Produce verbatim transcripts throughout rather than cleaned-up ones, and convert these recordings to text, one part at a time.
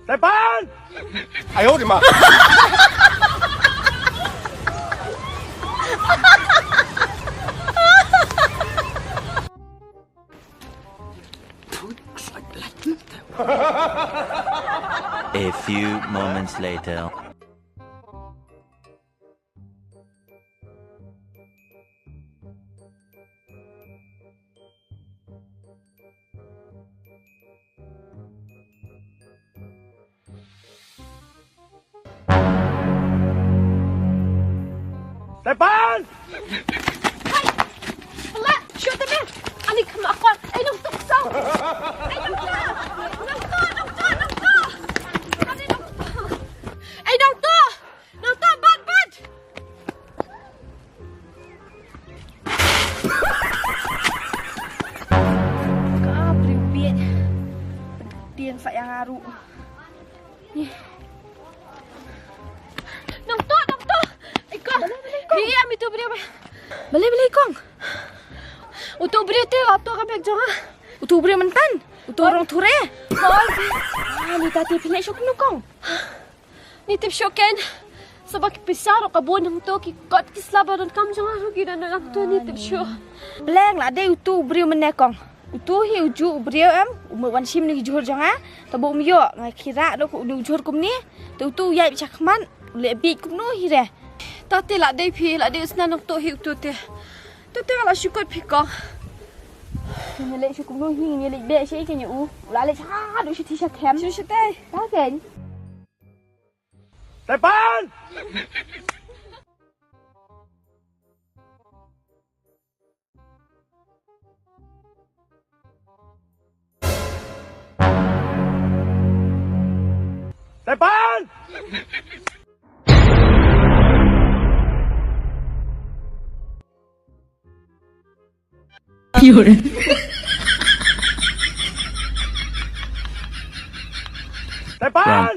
Stefan! Ayo, di ma. A few moments later. Stefan! Hai! Pala, shoot the man! Ani kama akon! Ai, nong tuk sau! Ai, nong tuk! Nong tuk, nong tuk, nong tuk! Ani nong tuk! Ai, nong tuk! Nong tuk, bat, bat! Ka briew bieit. Tieng sa ïa nga ruh. Nong tuk, nong tuk. Ai kong. Balei, balei, kong? Hi, am itu briew. Balei, balei, kong? Utu briew te, utu ka bek jong nga. Utu briew myntan. Utu rong thure. Kong. Ah, ni ta te phi leh shuh kumno, kong? Ni tip shuh ken. Saba ki pisa ruh ka bun hangto, ki kot ki sla ba donkam jong nga ruh ki don hangto, ni tip shuh. Bleng la dei utu u briew mynne, kong. Utu hi u juh u briew em, u mut wan shim na ki jhur jong nga. Taba um ïoh, nga khie rah noh u jhur kumne. Te utu u ïaid beit sha khmat, u leh bieit kumno hi re. Ta te la dei phi, la dei u sna nangto hi utu te. Tu te nga la shu kot phi, kong. Ngin ïa leit sha kumno hi, ngin ïa leit beh shaei kein ïa u. U la leit shaduh shathie sha camp. Shu shatei. Ta kein. Stefan! Stefan! Stefan!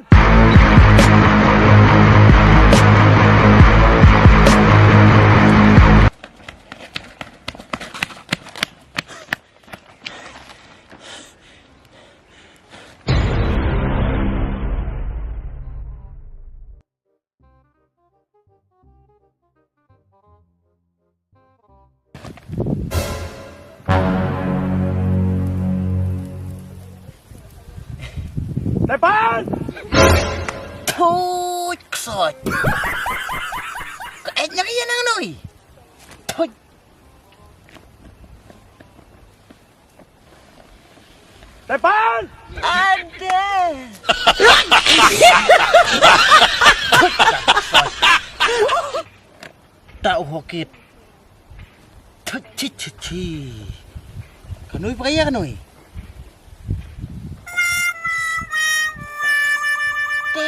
Stefan! Tuj, ksuid. Ka ej na ka ïa nang noi. Tuj. Stefan! Ade! Ta u hokit. Chi, chi, chi, chi. Ka nui pa ka ïa ka nui. Te.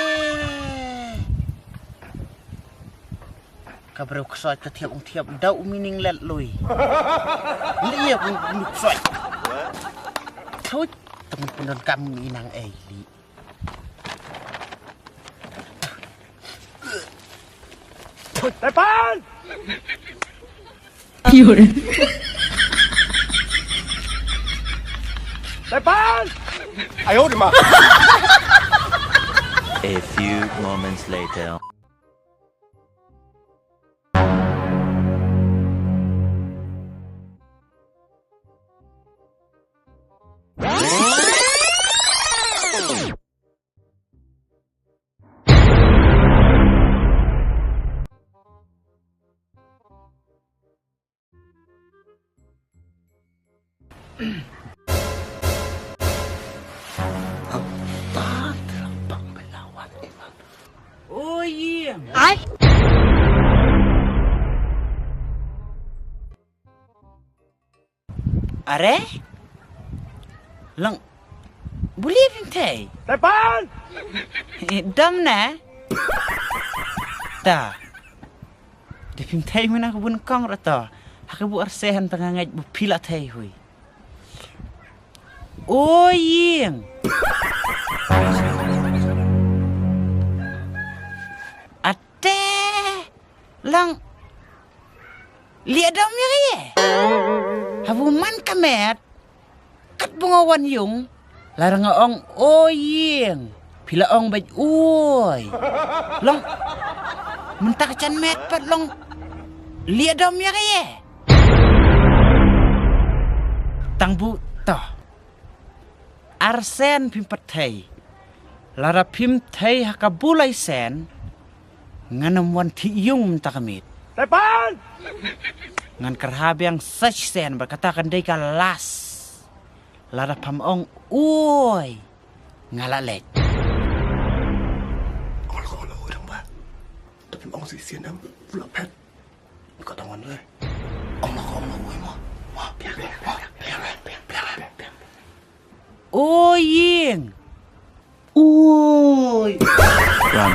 Ka briew ksuid ka thiap ung thiap da u meaning let lui. Li ïa u ksuid. Thuit tang pun don kam i nang ei li. Stefan! Stefan! Ayo, di ma. A few moments later. Oi, ïing. Ai. Are? Lang. Buli phim thei. Tepan! Dam ne? Ta. Te phim thei mena ka bun kong ra to. Ha ka bu arse han ta nga ngait bu pila thei hui. O ïing. Ate. Lang. Lieh dom ïa ka ïe. Habu man ka met. Kat ba nga wan yung. La ra nga ong o ïing. Phi la ong beit oi. Long mynta ka janmiet pat long lieh dom ïa ka ïe. Tang bu to. Ar sen phim pat thei. Lada phim thei ha ka bu lai sen, ngan ym wan thiah ïung mynta ka miet. Tepan! Ngan kyrha biang sa shisien bad kata kan dei ka last. Lada pham ong oi, nga la leit. Ong la ko, ong la ko, dang ba. Te phim ong sa shisien dang, u la phet. Ka dang wan re. Ong la ko, ong la ko, oi ma. Ma, biang, biang, biang. Oi ïing. Oi. Run.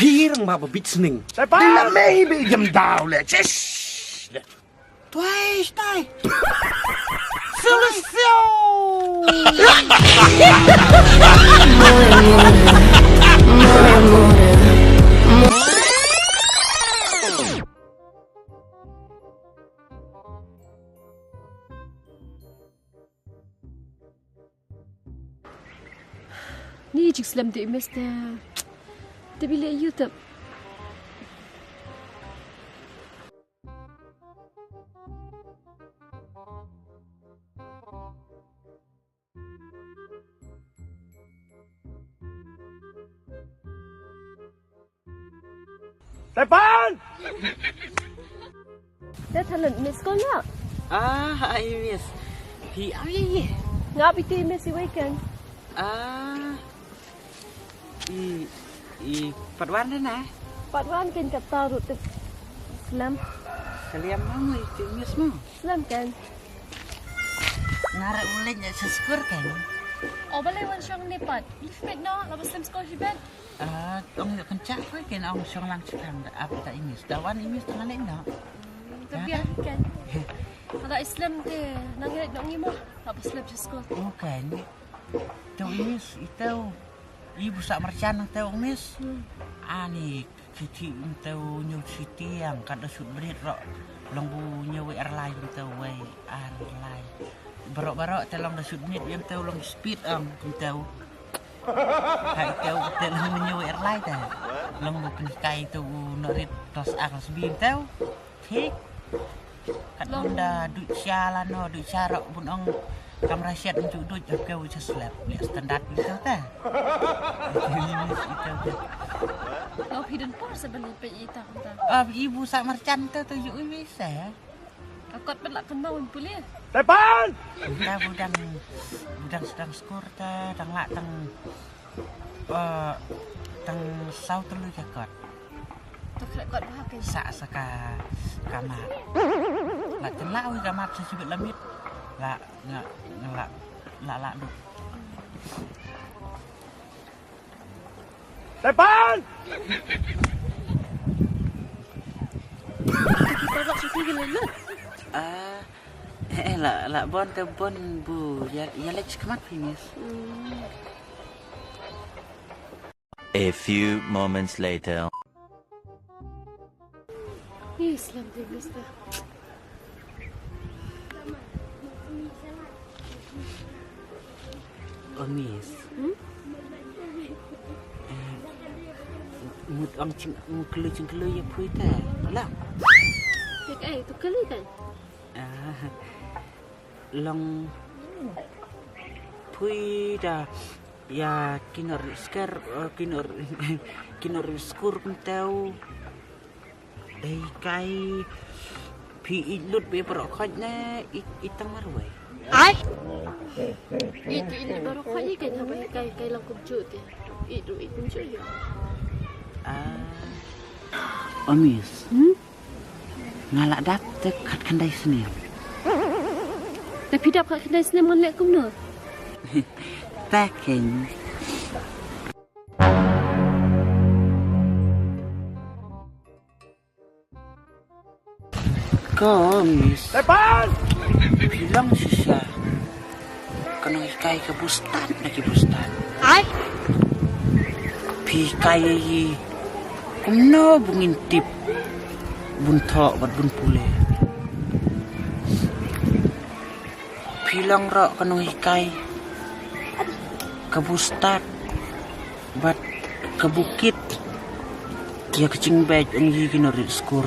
Phi rang ma ba bit sning. Tepan! Maybe jam daw le. Shish. Tuai, tai. Solution. Ni jik slem de, mister. Te bile YouTube. Tepan! Te thalan miss call na. Ah, ai miss. Phi ai ye. Nga phi te miss i weekend. Ah. I, i, pat wan de na? Pat wan ken kata rut te slem. Kaliam ma mu i te miss mu. Slem ken. Ngara uleng ya skur ken. O balei wan shong ne pat. Lift met no, laba slem skor hi ben. Ah, ong ya kan chak ko ken ong shong lang chikang da ap da imis. Da wan imis da leng no. Tapi ya ken. Ada islem te nang ya dong imo. Laba slem skur. Bukan. Tau imis itau. Ibu sak merchan nang tau imis. Ani kiti tau nyau siti yang kada sut berit ro. Long bu nyau airline tau wai airline. Barok-barok te long da sut berit yang tau long speed ang tau. Hai tau te long nyau airline te. Long bu penikai tau norit tos ang sbin tau. Thik. Kat long da duh sha la no duh sha rok bun ong kamra shet njuk duh jap keu cha slap le standard ni tau ta. Ito ta. Lo phi dun por sa bani pe ita ta. Ah, ibu sa marchan tau tu yu wi sa. Akot pela kena wan puli. Tepan! Ta budang budang sedang skor ta dang lak tang eh tang sau telu jakot. Sa sa ka kamat. La tela wi kamat sa sibit lamit. La nga la la la du. Tepan! Ah, eh, eh, la la bon te bon bu ya ya lek kamat finis. A few moments later. Islam de vista. Omis. Hmm? Mut ang ching mut kelu ching kelu ya pui ta. Alam. Kek ai tu kelu kan? Ah. Long pui da ya kinor sker kinor kinor skur kuntau dei kai pi ilut be pro khoj ne itang marwai. Ai. Itu ini baru khoj ikan apa kai kai langkum jute. Itu ikun jute. Ah. Omis. Hmm? Nga la dap te khat khyndai snem. Te phi dap khat khyndai snem ngan leh kumno? Packing. Ko miss. Tepan! Phi long shisha. Ka nonghikai ka bustan na ki bustan. Ai. Phi hikai ïa kumno ba ngin tip bun thoh bad bun pule. Phi long ruh ka nonghikai kaba stad bad kaba kit ïa ka jingbeit ong ïa ki nongrit skur.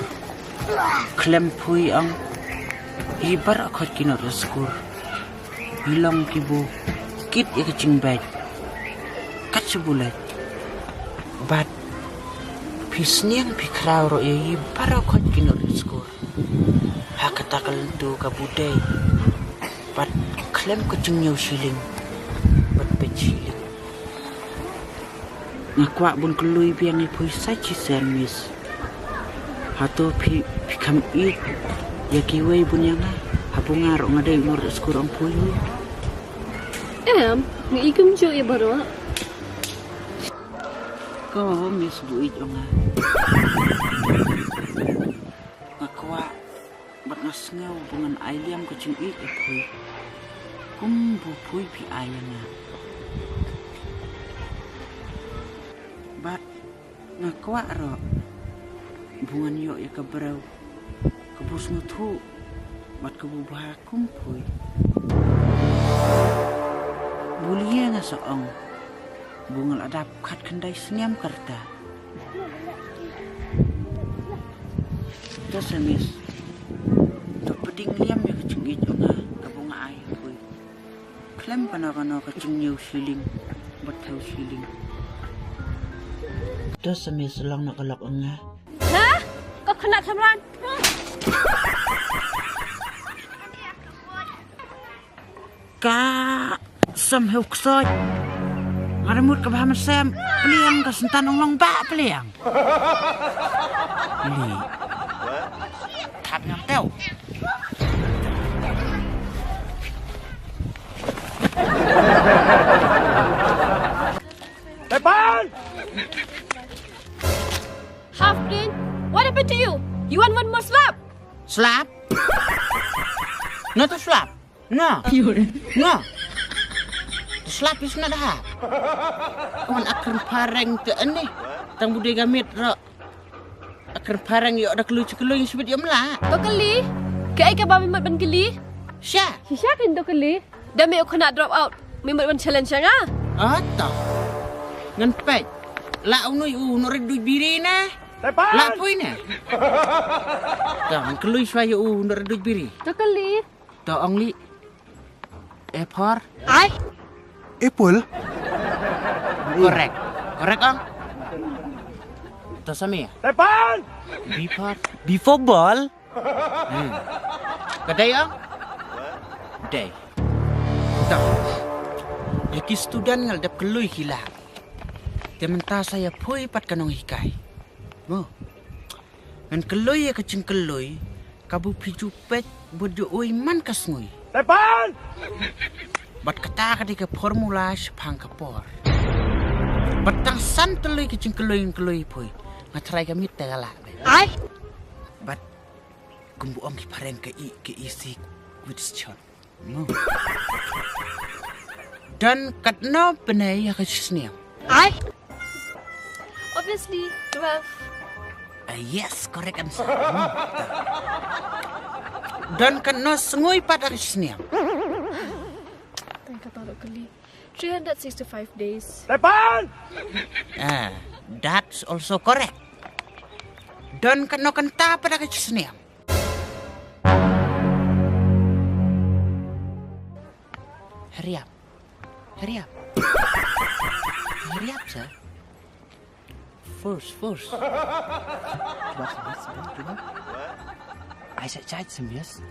Khlem phi ong ïa baroh khoit ki nongrit skur. Phi long kiba kit ïa ka jingbeit. Kat sha bulet. Bad phi sniang phi khraw ruh ïa baroh khoit ki nongrit skur. Ha kata ka lynti kaba dei bad khlem ka jingñiew shilling bad peit shilling. Nga kwah ban kylli biang ïa phi sa shisien, miss. Hato phi, phi kham ïeit ïa kiwei bun ïa nga? Haba nga ruh nga dei u nongrit skur ong phi. Em, nga ïeit kumjuh ïa baroh. Ko miss ba ïeit ong nga. Nga kwah bad nga sngew ba ngan ai liam ka jingïeit ïa phi. Kumba phi phi ai ïa nga. Bad nga kwah ruh ba ngan ïoh ïa ka briew kaba sngewthuh bad kaba bha kum phi. Balei nga sa ong ba nga la dap khatkhyndai snem ka rta. To sa miss, to pdiang liam ïa ka jingïeit ong nga kaba nga ai ïa phi. Khlem kano kano ka jingñiew shilling bad thew shilling. To sa miss, long noh ka lok ong nga. Ha? Ka khynnah khamran. Ka sam heu ksoit. Nga da mut kaba ha mynsiem. Pliang ka Syntan ong long ba pliang. Li. Thap ngam teu. Tepan! Half brain, what happened to you? You want one more slap? Slap? Not to slap. No. No. To slap is not hard. Wan akren phareng te ene. Tang budai gamit ro. Akren phareng ïoh da kloi chi kloi sibit ïoh mla. To kylli. Kaei kaba me mut ban kylli? Sha. Shisha kan to kylli. Da me u khynnah drop out. Me mut ban challenge nga. Ata. Ngan peit. La u nui u nuri duit biri na. La pui na. To ngan kylli shwa ïa u nuri duit biri. To kylli. To ong li. A for? Ai. Apple? Correct. Correct ong. To sa me. Tepan! B for? B for ball. Hmm. Ka dei ong? Dei. To. Ïa ki student nga la dep kylli ki la. Te mynta sa ïa phi pat ka nonghikai. Mo. Ngan kylli ïa ka jingkylli kaba phi ju peit bad ju ui man ka sngi. Tepan! Bad kata ka dei ka formula shaphang ka por. Bad tang san tylli ka jingkylli ngan kylli phi. Nga tharai ka miet te ka lah. Ai. Bad kumba ong ki phareng ka i, ka easy question. Don katno bnai ha ka shisnem? Ai. Obviously, twelve. Ah, yes, correct answer. Don katno sngi pat ha ka shisnem? Tang kata ruh kali. Three hundred sixty-five days. Tepan! Ah, that's also correct. Don katno kynta pat ha ka shisnem? Hurry up. Hurry up. Hurry up, sir. First, first. Jubab, jubab, jubab, jubab. Ai sa chai semias.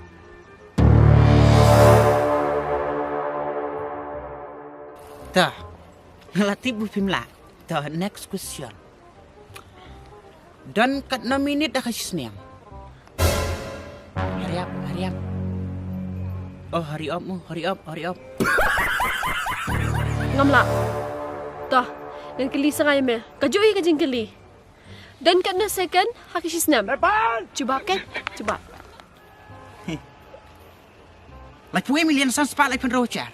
Dah. Ngelatih bu pimla. Dah, next question. Don katno minit ha ka shisnem? Hurry up, hurry up. Oh, hurry up, oh, hurry up, hurry up. Ngam lah. Toh, ngan kylli sa nga ïa me. Kajuh ïa ka jingkylli. Don katno second ha ka shisnem? Jubab kan? Jubab. Laiphew million san spah laiphew hynriew hajar.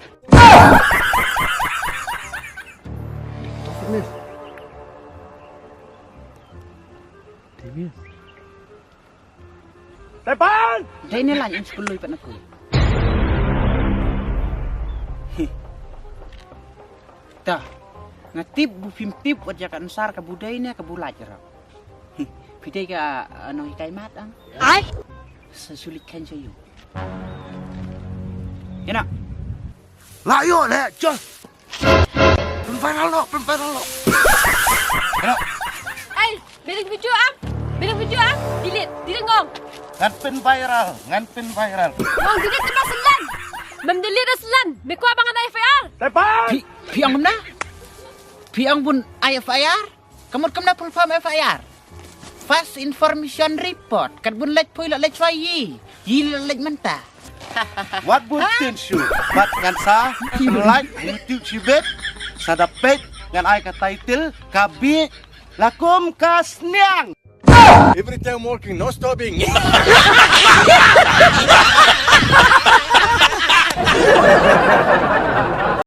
Dei ne la, ngan shu kylli pat na ku. Ta. Nga tip ba phim tip wat ïa ka answer kaba dei ne kaba lait ruh. Phi dei ka, uh, nonghikai maths ang? Ai. Sa shu leit khein sha ïing. Ïa na. La ïoh leh, John. Pynviral noh, pynviral noh. Ïa na. Ai, bring video am. Bring video am. Delete, delete ngong. Ngan pynviral, ngan pynviral. Ngong delete te ba selen. Mem delete da selen. Me kwah ba ngan ai F I R. Phi, phi ong kumno? Phi ong ban ai F I R? Ka mut kumno full form F I R? First Information Report. Katba leit poi la leit shuwa ïa. Ïa la leit mynta. Wat bun tin shu. Bad ngan sa like YouTube shibit. Sa da peit ngan ai ka title ka bieit la kum ka sniang. Every time working, no stopping.